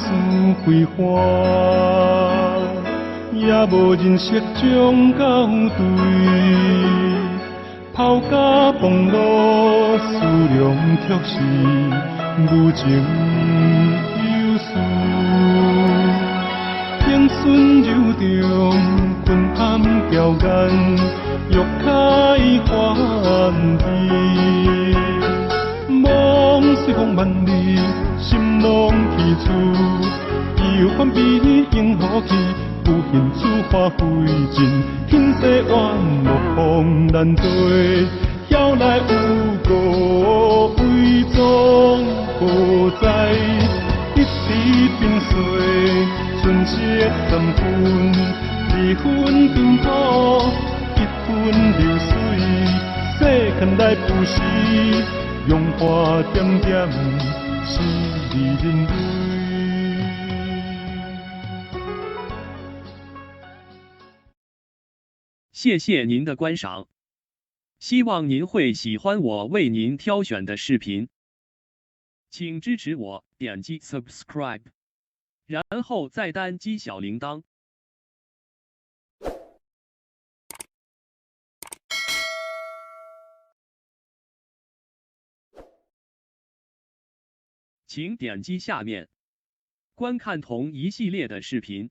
思非凡，也無認識終到對。拋甲旁落，思量卻是無情有事。青春柔中，困頷嬌眼，欲開花味。夢隨風萬里，心攏起厝，猶還比螢火去，有興趣花費盡，天際遠落風難追，曉來有個偽裝何在？一滴冰雪，春色三分，二分貧苦，一分流水，世間來不是榮華點點，是人類。謝謝您的觀賞，希望您會喜歡我為您挑選的視頻，請支持我點擊 subscribe，然後再單擊小鈴鐺。請點擊下面觀看同一系列的視頻。